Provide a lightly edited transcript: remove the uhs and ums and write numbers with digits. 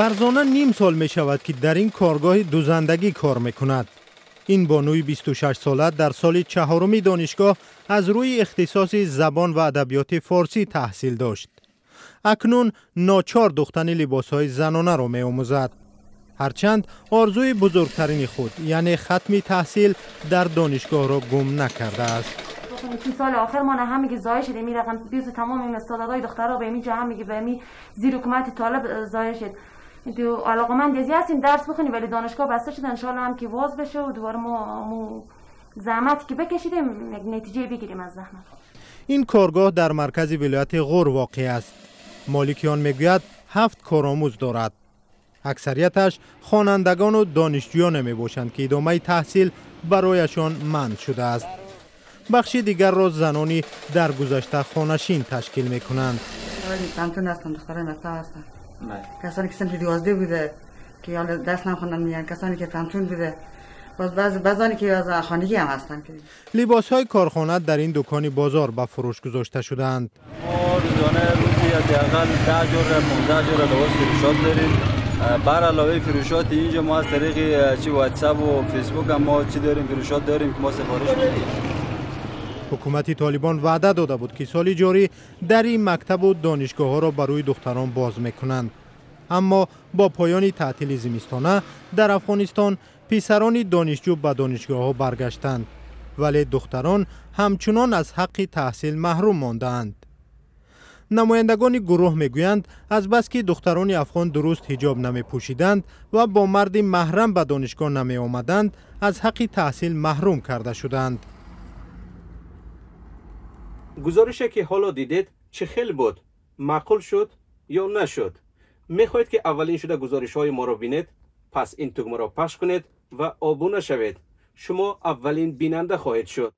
Фарзона ним сол мешавад, ки дар ин коргоҳи дузандагӣ кор мекунад. Ин бонуи 26сола дар соли чаҳоруми донишгоҳ аз рӯи ихтисоси забон ва адабиёти форсӣ таҳсил дошт. Акнун ночор духтани либосҳои занонаро меомӯзад, ҳарчанд орзуи бузургтарини худ, яъне хатми таҳсил дар донишгоҳро гум накардааст. سال آخر ما همگی ضایع شدیم. این رقم بیز تمام این استعدادهای دخترها به اینجا همگی به می زیر حکومت طالب ضایع شد. دو علاقمند ازی هستیم درس بخونیم، ولی دانشگاه بسته شد. انشالله هم که واز بشه و دوباره ما زحمتی که بکشیدیم، یک نتیجه بگیریم از زحمت. Ин коргоҳ дар маркази вилояти Ғур воқеъ аст. Молики он мегӯяд, ҳафт коромӯз дорад. Аксарияташ хонандагону донишҷӯёне мебошанд, ки идомаи таҳсил барояшон манъ шудааст. Бахши дигарро занони дар гузашта хонашин ташкил мекунанд. پوهنتون هستن، دخترای مکتب هستن، کسانی که صنف 12 بوده که حالا درس نخوندن میان، کسانی که پوهنتون بوده، باز بعض بعضانی که از خانگی هم هستن که Либосҳои корхона дар ин дукони бозор ба фурӯш гузошта шудаанд. ما روزانه روزی حداقل 10 جور، 15 جور لباس فروشات داریم. بر علاوه فروشات اینجا، ما از طریق چی واتساپ و فیسبوک هم ما چی داریم، فروشات داریم که ما سفارش میدیم. Ҳукумати Толибон ваъда дода буд, ки соли ҷорӣ дари мактабу донишгоҳҳоро ба рӯи духтарон боз мекунанд. Аммо бо поёни таътили зимистона дар Афғонистон писарони донишҷӯ ба донишгоҳҳо баргаштанд, вале духтарон ҳамчунон аз ҳаққи таҳсил маҳрум мондаанд. Намояндагони гурӯҳ мегӯянд, азбаски духтарони афғон дуруст ҳиҷоб намепӯшиданд ва бо марди маҳрам ба донишгоҳ намеомаданд, аз ҳаққи таҳсил маҳрум карда шуданд. Гузорише ки ҳоло дидед, чӣ хел буд? Маъқул шуд ё нашуд? Мехоҳед, ки аввалин шуда гузоришҳои моро бинед? Пас ин тугмаро пахш кунед ва обуна шавед. Шумо аввалин бинанда хоҳед шуд.